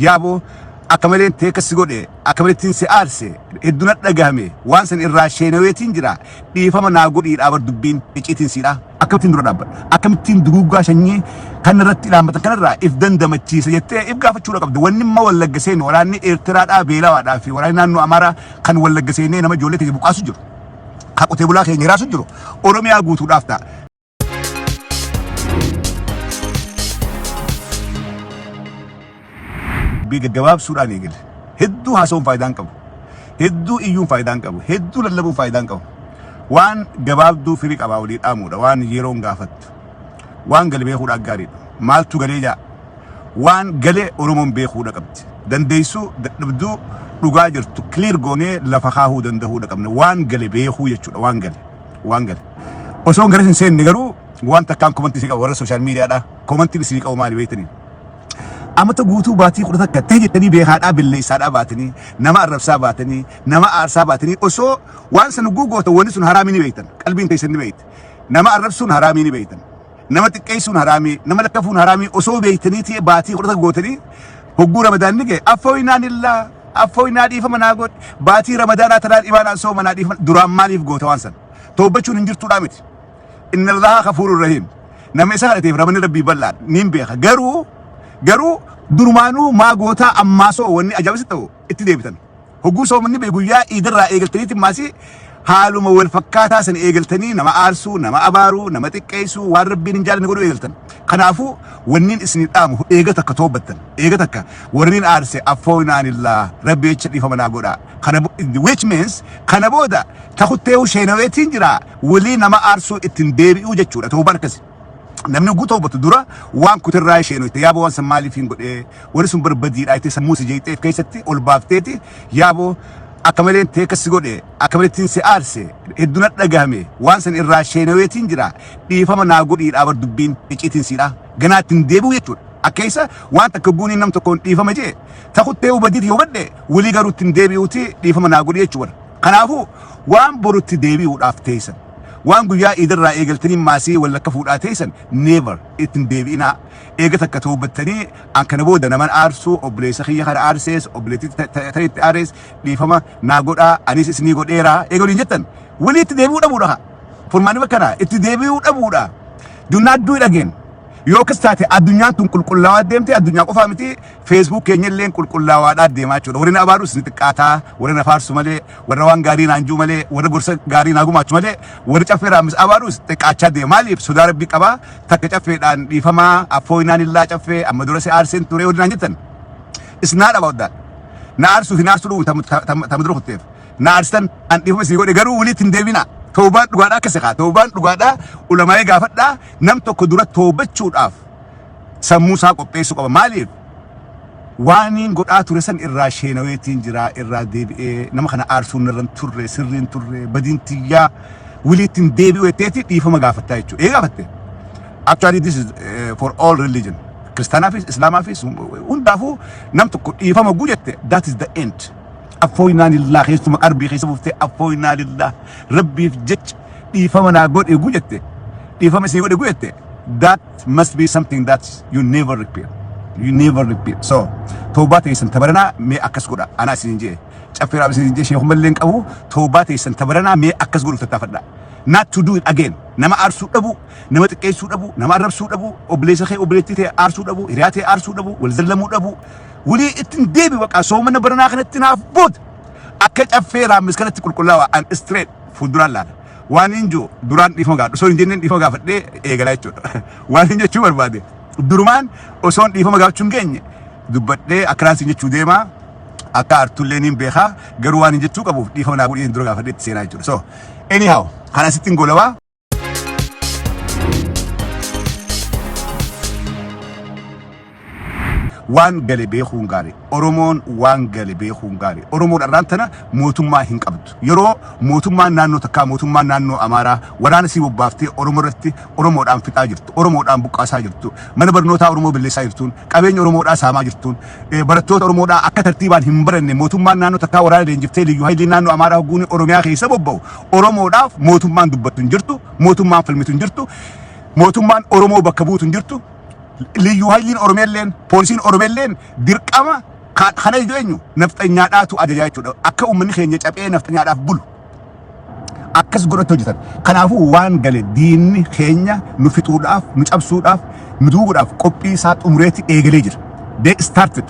Yaaboo akka maleen teeka si godhe, akka malettiin si aarse, hedduu na dhagahame, waan san irraa sheenaweetiin jira, dhiifama naa godhiidhaa bar dubbiin icciitiin siidha. Akkamittiin dura dhaabbadha? Akkamittiin duguuggaa sanyii kan irratti dhaabbatan kanarraa if dandamachiisa jettee if gaafachuudha qabda. Wanni imma Wallagga seene waraanni Eertiraadhaa beelawaadhaa fi waraanni naannoo Amaaraa kan Wallagga seenee nama ijoollee teenya buqqaasu jiru. Kan qotee bulaa keenya hiraasu jiru. Oromiyaa guutuudhaaf ta'a. Dubbii gaggabaabsuudhaan eegale. Hedduu haasa'uun faayidaa hin qabu. Hedduu iyyuun faayidaa hin qabu. Hedduu lallabuun faayidaa hin qabu. Waan gabaabduu firii qabaa walii dhaamuudha. Waan yeroon gaafattu. Waan gale beekuudhaan gaariidha. Maaltu galee jaa? Waan gale Oromoon beekuudha qabdi. Dandeessuu dadhabduu dhugaa jirtu clear goonee lafa kaahuu danda'uudha qabna. Waan gale beekuu jechuudha. Waan gale. Waan gale. Osoo gara hin seenne garuu waan takkaan komantii isin qaba warra sooshaal miidiyaadha. Komantiin isin qabu maali beektanii? Amata guutuu baatii 11 ta'e jettanii beekaadhaa belleessaadhaa baatanii nama arrabsaa baatanii nama aarsaa baatanii osoo waan sana guugoota wanni sun haraamii ni beektan qalbiin teessan ni beekti. Nama arrabsuun haraamii ni beektan. Nama xiqqeessuun haraamii nama lakkafuun haraamii osoo beektanii ta'e baatii 11 gootanii hogguu ramadaanni ga'e affooyinaan illaa affooyinaa dhiifama naa godhi baatii ramadaanaa tanaan ibaanaan sooma naa dhiifama duraan maaliif goota waan sana toobbachuun hin jirtuudhaa miti. Inna Allaha ghafuurur rahiim. Nama isa kadhateef rahmanni Rabbii bal'aadha. Niin beeka. Garuu garuu durumaanuu maa gootaa ammaa soo wanni ajaa'ibsi ta'u itti deebitan. Hogguu soomanni bee guyyaa iidarraa eegaltaniitti maasii haaluma wal fakkaataa san eegaltanii nama aarsuu, nama abaaruu, nama xiqqeessuu waan Rabbiin hin jaalanne godhuu eegaltan. Kanaafuu wanniin isinii dhaamu eega takka toobbattan. Eega takka warriin aarse affooynaanillaa Rabbi jecha dhiifama naa godhaa. Kana which means kana booda takutteehu sheenaweetiin jira walii nama aarsuu ittiin deebi'uu jechuudha. Toobaan akkasi. Namni hogguu toobatu dura waan kutirraa sheenoyte yaaboo waan san maaliif hin godhee warri sun barbadiidha jettee sammuu si jeeqxeef keessatti ol baafteeti yaaboo akka maleen teeka si godhe akka malettiin si aarse hedduu na dhagahame waan san irraa sheenaweetiin jira dhiifama naa godhiidhaa bar dubbiin icciitiin siidha ganaa ittiin deebi'u jechuudha. Akka isa waan takka guuniin nam tokkoon dhiifama jee takuttee hubadiiti yoo badhe walii garuu ittiin deebi'uuti dhiifama naa godhi jechuudha. Kanaafuu waan borutti deebi'uudhaaf teessan waan guyyaa iidarraa eegaltanii maasii wal lakka fuudhaa teessan never ittiin deebi'inaa. Eega takka toobattanii an kana booda naman aarsuu obboleessa kiyya kana aarsees obboleettii ta'etti aarees dhiifama naa godhaa anis isinii godheeraa eega waliin jettan walii itti deebi'uu dhabuudha. Furmaanni bakka kanaa itti deebi'uu dhabuudha. Do not do it again. Yoo akkas taate addunyaan tun qulqullaawaa deemte addunyaa qofaa miti Facebook keenya illee qulqullaawaadhaa deemaa jechuudha. Warri na abaarus ni xiqqaataa, warri na faarsu malee, warra waan gaarii naan jiru malee, warra gorsa gaarii naa gumaachu malee, warri caffee raammis abaarus xiqqaachaa deema. Maaliif sodaa rabbii qabaa takka caffeedhaan dhiifamaa affooyinaan illaa caffee amma dura si aarseen ture warri naan jettan. It's not about that. Na aarsuu fi na aarsuu dhugu tama dura kutteef. Na aarsitan an dhiifama isinii godhe garuu walitti hin deebinaa. Toobaan dhugaadhaa akkasi kaa. Toobaan dhugaadhaa ulamaa'ee gaafadhaa nam tokko dura toobachuudhaaf sammuu isaa qopheessuu qaba. Maaliif? Waaniin godhaa ture san irraa sheenaweetiin jira irraa deebi'ee nama kana aarsuun irra hin turre sirriin turre badiin tiyyaa walitti hin deebi'u jetteeti dhiifama gaafattaa jechuudha. Ee gaafatte. Actually this is for all religion. Kiristaanaafis Islaamaafis hundaafuu nam tokko dhiifama guu jette that is the end. Affooynaa lillaa keessuma qarbii keessa buuftee affooynaa lillaa rabbiif jecha dhiifama naa godhe guu jette dhiifama isin godhe guu jette that must be something that you never repeat. You never repeat. So toobaa teessan tabaranaa mee akkas godha anaa isin jee caffeeraa isin jee sheekumallee hin qabu toobaa teessan tabaranaa mee akkas godhuuf tattaafadha. Not to do it again. Nama aarsuu dhabu, nama xiqqeessuu dhabu, nama arrabsuu dhabu, obboleessa kee obboleettii ta'e aarsuu dhabu, hiriyaa ta'e aarsuu dhabu, wal zallamuu dhabu. Walii ittiin deebi baqa soomana baranaa kanatti naaf booda akka caffee raammis kanatti qulqullaa'aa an straight fuulduraan laala. Waan hin jiru duraan dhiifama gaafadhu osoo hin jenneen dhiifama gaafadhee eegalaa jechuudha. Waan hin jechuu barbaade durumaan osoo hin dhiifama gaafachuu hin geenye dubbadhee akkanaan siin jechuu deemaa akka artullee niin beekaa garuu waan hin jechuu qabuuf dhiifama naa godhii dura gaafadhee itti seenaa jechuudha. So anyhow kan asitti hin golabaa. Waan gale beekuun gaarii. Oromoon waan gale beekuun gaarii. Oromoon arraan tana mootummaa hin qabdu. Yeroo mootummaan naannoo takkaa mootummaan naannoo Amaaraa waraana sii bobbaaftee Oromoo irratti Oromoodhaan fixaa jirtu, Oromoodhaan buqqaasaa jirtu, mana barnootaa Oromoo balleessaa jirtuun, qabeenya Oromoodhaa saamaa jirtuun, barattoota Oromoodhaa akka tartiibaan hin baranne mootummaan naannoo takkaa waraana leenjiftee liyyuu hayiliin naannoo Amaaraa hogguun Oromiyaa keessa bobba'u Oromoodhaaf mootummaan dubbattu hin jirtu, mootummaan falmitu hin jirtu, mootummaan Oromoo bakka buutu hin jirtu. Liyyuu hayiliin Oromiyaalleen, poolisiin Oromiyaalleen dirqama kana ijoo eenyu nafxanyaadhaatu ajajaa jechuudha. Akka uummanni keenya caphee nafxanyaadhaaf bulu. Akkas godhatti hojjetan. Kanaafuu waan gale diinni keenya nu fixuudhaaf, nu cabsuudhaaf, nu duuguudhaaf qophii isaa xumureetti eegalee jira. They started.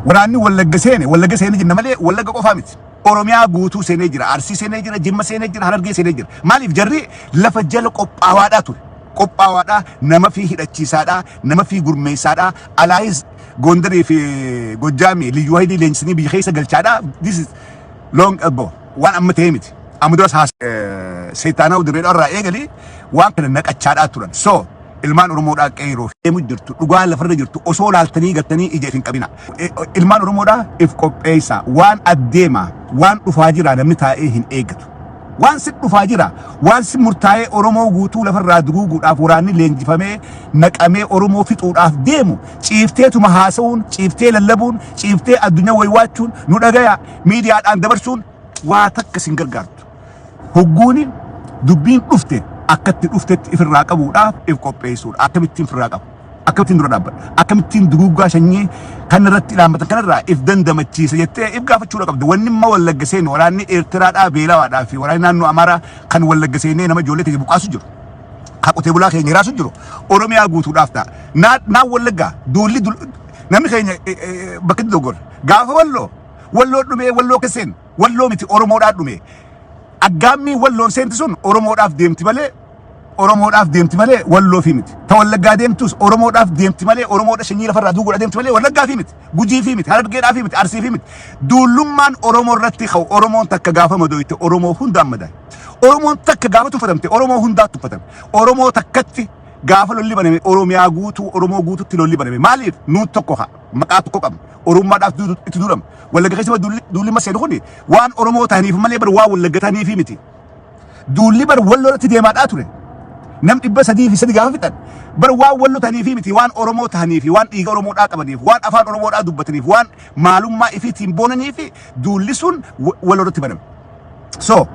Waraanni Wallagga seene, Wallagga seene jenna malee Wallagga qofaa miti. Oromiyaa guutuu seenee jira. Arsii seenee jira, Jimma seenee jira, Harargee seenee jira. Maaliif jarri lafa jala qophaawaadhaa ture. Qophaawaadhaa, nama fi hidhachiisaadhaa, nama fi gurmeessaadhaa, alaayis Gondarii fi Gojjaamii liyyuu hayilii leenjisanii biyya keessa galchaadhaa. This is long ago. Waan amma ta'ee miti. Amma duras seetaanaa dirree irraa eegalii waan kana naqachaadhaa turan. So ilmaan Oromoodhaa qeeroo deemu jirtu, dhugaa lafarra jirtu osoo laaltanii gartanii ija if hin qabina. Ilmaan Oromoodhaa if qopheessaa. Waan addeema, waan dhufaa jira namni taa'ee hin eeggatu. Waan si dhufaa jira, waan si murtaa'ee Oromoo guutuu lafarraa duguuguudhaaf waraanni leenjifamee naqamee Oromoo fixuudhaaf deemu ciifteetuma haasa'uun, ciiftee lallabuun, ciiftee addunyaa waywaachuun, nu dhagaya miidiyaadhaan dabarsuun waa takka sin gargaartu. Hogguuni dubbiin dhufte akkatti dhuftetti ifirraa qabuudhaaf if qopheessuudha. Akkamittiin ifirraa qabu? Akkamittiin dura dhaabbadha? Akkamittiin duguuggaa sanyii kan irratti dhaabbatan kanarraa if dandamachiisa jettee if gaafachuudha qabda. Wanni immoo Wallagga seenu waraanni Eertiraadhaa, Beelawaadhaa fi waraanni naannoo Amaaraa kan Wallagga seenee nama ijoollee ta'e buqaasu jiru. Kan qotee bulaa keenya hiraasu jiru. Oromiyaa guutuudhaaf ta'a. Naan Wallaggaa duulli namni keenya bakka itti dogoggora. Gaafa Walloo, Walloo dhumee Walloo keesseen Walloo miti, Oromoodhaan dhume. Aggaammii Walloon seenti sun Oromoodhaaf deemti malee, Oromoodhaaf deemti malee Walloo fi miti. Ta Wallaggaa deemtus Oromoodhaaf deemti malee, Oromoodha sanyii lafarraa duuguudha deemti malee Wallaggaa fi miti. Gujii fi miti, Harargeedhaa fi miti, Arsii fi miti. Duullummaan Oromoo irratti ka'u, Oromoon takka gaafa madooyte Oromoo hundaan madaa'e. Oromoon takka gaafa tuffatamte Oromoo hundaa tuffatame. Oromoo takkatti gaafa lolli baname Oromiyaa guutuu, Oromoo guututti lolli baname. Maaliif? Nuun tokko haa. Maqaa tokko qabna. Oromummaadhaaf itti duulama. Wallagga keessa duulli maseenu kuni waan Oromoo ta'aniif malee bar waan Wallagga ta'aniif miti. Duulli bar Walloo irratti deemaadhaa ture. Nam 303 gaafa fixan bar waan Walloo ta'aniif miti, waan Oromoo ta'aniif, waan dhiiga Oromoodhaa qabaniif, waan afaan Oromoodhaa dubbataniif, waan maalummaa ifiitiin boonaniif duulli sun Walloo irratti baname. So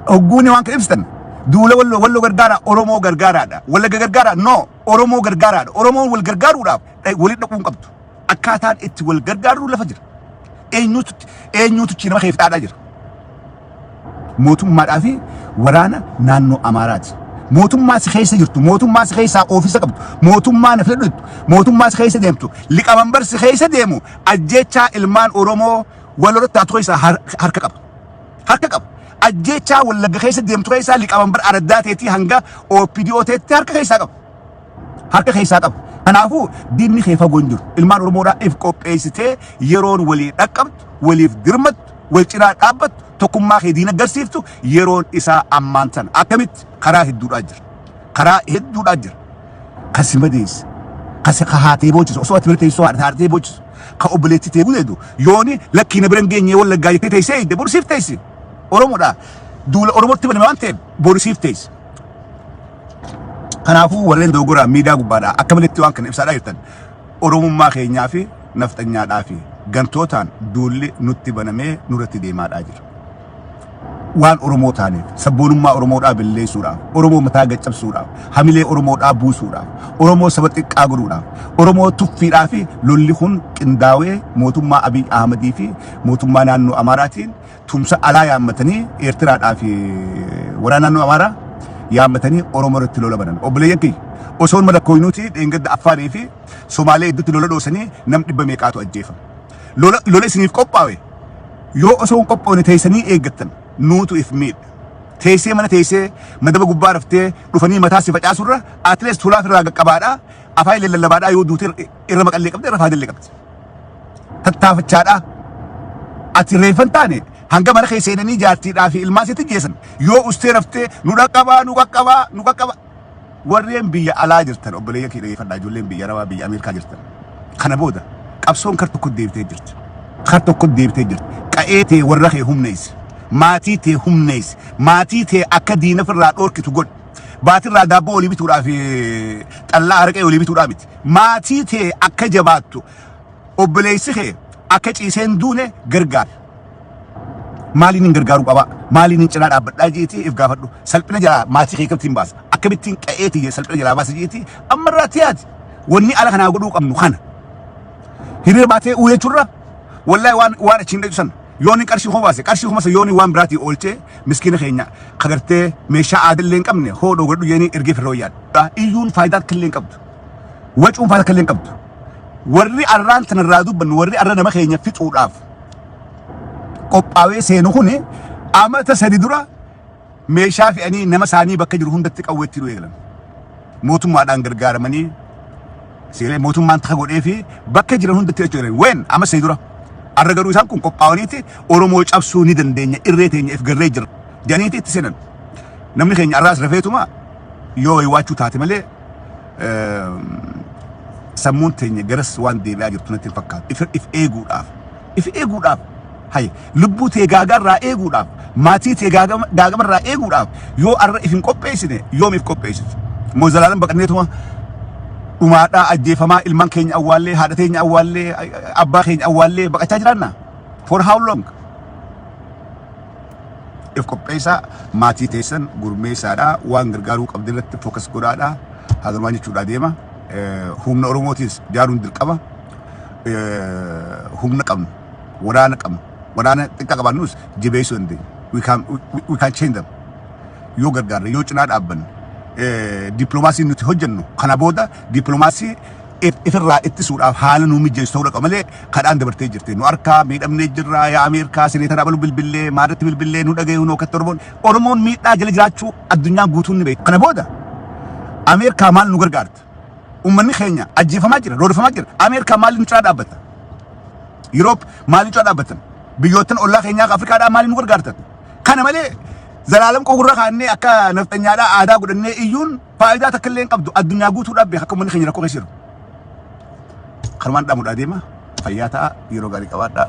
hogguuni waan kana ibsitan, duula Walloo, Walloo gargaara, Oromoo gargaaraadha. Wallagga gargaara, no, Oromoo gargaaraadha. Oromoon wal gargaaruudhaaf walitti dhaquu hin qabdu. Akkaataan itti wal gargaarru lafa jira. Eenyutu eenyutu nama keeftaadhaa jira? Mootummaadhaa fi waraana naannoo Amaaraati. Mootummaa si keessa jirtu, mootummaa si keessaa oofisa qabdu, mootummaa na filadhu, mootummaa si keessa deemtu, liqamanbar si keessa deemu, ajjeechaa ilmaan Oromoo wal irratti taatu keessaa harka qaba. Harka qaba. Ajjeechaa Wallagga keessa deemtu keessaa liqamanbar araddaa teetii hanga OPDO teetti harka keessaa qaba. Harka keessaa qaba. Kanaafuu diinni kee fagoo hin jiru. Ilmaan Oromoodhaa if qopheessitee yeroon walii dhaqqabtu, waliif dirmattu, wal cinaa dhaabbattu, tokkummaa kee diina agarsiiftu yeroon isaa ammaan tana. Akkamitti? Karaa hedduudhaa jira. Karaa hedduudhaa jira. Kan si madeesse, kan si haatee boochisu, osoo ati bira teessoo haatee boochisu, kan obboleettii tee gudeedu, yooni lakkii na bira hin geenye Wallaggaa jettee teessee eegde boru siif teessi. Oromoodha. Duula Oromootti baname waan ta'eef boru siif teessi. Kanaafuu warreen dogoggoraa miidiyaa gubbaadhaa akka maletti waan kana ibsaadhaa jirtan, Oromummaa keenyaa fi nafxanyaadhaa fi gantootaan duulli nutti banamee nurratti deemaadhaa jira. Waan Oromoo taaneef sabboonummaa Oromoodhaa balleessuudhaaf, Oromoo mataa gaccabsuudhaaf, hamilee Oromoodhaa buusuudhaaf, Oromoo saba xiqqaa godhuudhaaf, Oromoo tuffiidhaa fi lolli kun qindaawee mootummaa Abiy Ahmadii fi mootummaa naannoo Amaaraatiin tumsa alaa yaammatanii, Eertiraadhaa fi waraana naannoo Amaaraa yaammatanii Oromoo irratti lola banan. Obboleeyyan kiyya, osoo hin malakkooynuuti dheengadda Affaarii fi Somaalee hedduutti lola dhoosanii nam dhibba meeqaatu ajjeefame. Lola lola isiniif qophaa'e yoo osoo hin qophoone teessanii eeggattan nuutu if miidha. Teessee mana teessee madaba gubbaa raftee dhufanii mataa si facaasurra atleast hulaaf irraa qaqqabaadhaa, afaan illee lallabaadhaa, yoo duute irra maqallee qabde, irra faadallee qabdi. Tattaafachaadhaa. Ati reeffan taane hanga mana kee seenanii jaartiidhaa fi ilmaan sitti geessan yoo ustee raftee nu dhaqqabaa, nu qaqqabaa, nu qaqqabaa. Warreen biyya alaa jirtan, obboleeyyan kee dhaggeeffadhaa, ijoolleen biyya Arabaa, biyya Ameerikaa jirtan. Kana booda qabsoon kar tokko deebitee jirti. Kar tokko deebitee jirti. Qa'ee tee warra kee humneessi. Maatii tee humneessi. Maatii tee akka diina ofirraa dhoorkitu godhi. Baatirraa daabboo olii bituudhaa fi xallaa araqee olii bituudhaa miti. Maatii tee akka jabaattu, obboleessi kee akka ciiseen duune gargaari. Maaliin hin gargaaruu qabaa? Maaliin hin cinaa dhaabbadhaa jeetii if gaafadhu. Salphina jalaa maatii kee akkamittiin baasa? Akkamittiin qa'ee tiyya salphina jalaa baasa jeetii ammarraa tiyaati. Wanni ala kanaa godhuu qabnu kana. Hiriira baatee uu jechuurra wallahi waan waan achiin dhayu san yooni qarshii kuma baase qarshii kuma san yooni waan biraatii oolchee miskiina keenya kagartee meeshaa aadallee hin qabne hoodhoo godhu jeeni ergee firra wayyaadha. Iyyuun faayidaa akka illee hin qabdu. Wacuun faayidaa akka illee hin qabdu. Warri arraan tanarraa dubbannu warri arra nama keenya fixuudhaaf qophaawee seenu kuni amata sadi dura meeshaa fe'anii nama isaanii bakka jiru hundatti qawweetti hidhuu eegalan. Mootummaadhaan gargaaramanii seeree mootummaan taka godhee fi bakka jiran hundatti hidhachuu eegalan. Ween amma sadi dura. Arra garuu isaan kun qophaa'aniiti Oromoo cabsuu ni dandeenya irree teenya if garree jira jedhaniiti itti seenan. Namni keenya arraas rafeetuma yoo waywaachuu taate malee sammuun teenya garas waan deebi'aa jirtu natti hin fakkaatu. If, if eeguudhaaf. If eeguudhaaf. Hay, lubbuu tee gaagaarraa eeguudhaaf, maatii tee gaagamarraa eeguudhaaf yoo arra if hin qopheessine yoom if qopheessitu? Moo zalaalam baqanneetuma dhumaadhaa ajjeefamaa ilmaan keenya awwaallee, haadha teenya awwaallee, abbaa keenya awwaallee baqachaa jiraanna? For how long? If qopheessaa maatii teessan gurmeessaadha waan gargaaruu qabdi irratti focus godhaadha hagalumaan jechuudha deema. Humna Oromootis jaaruun dirqama. Humna qabnu waraana qabnu waraana xiqqaa qabaannus jabeessuu dandeenya. We can change them. Yoo gargaarre yoo cinaa dhaabbanne dippiloomaasiin nuti hojjennu kana booda dippiloomaasii ifirraa ittisuudhaaf haala nu mijeessu ta'uu qaba malee kadhaan dabartee jirti. Nu harkaa miidhamnee jirra yaa Ameerikaa seneetara abalu bilbillee maarratti bilbillee nu dhagayu nu akkatti Oromoon Oromoon miidhaa jala jiraachuu addunyaan guutuun ni beekti. Kana booda Ameerikaa maal nu gargaarta? Uummanni keenya ajjeefamaa jira, roorrifamaa jira. Ameerikaa maaliif nu cinaa dhaabbata? Yuroop maaliif cinaa dhaabbatan? Biyyoottan ollaa keenyaa Afrikaadhaa maaliif nu gargaartan? Kana malee zalaalam qogurra kaannee akka nafxanyaadhaa aadaa godhannee iyyuun faayidaa takka illee hin qabdu. Addunyaa guutuudhaaf beeka akka uummanni keenya rakkoo keessa jiru. Kanumaan dhaamuudhaa deema. Fayyaa ta'a. Yeroo gaarii qabaadhaa.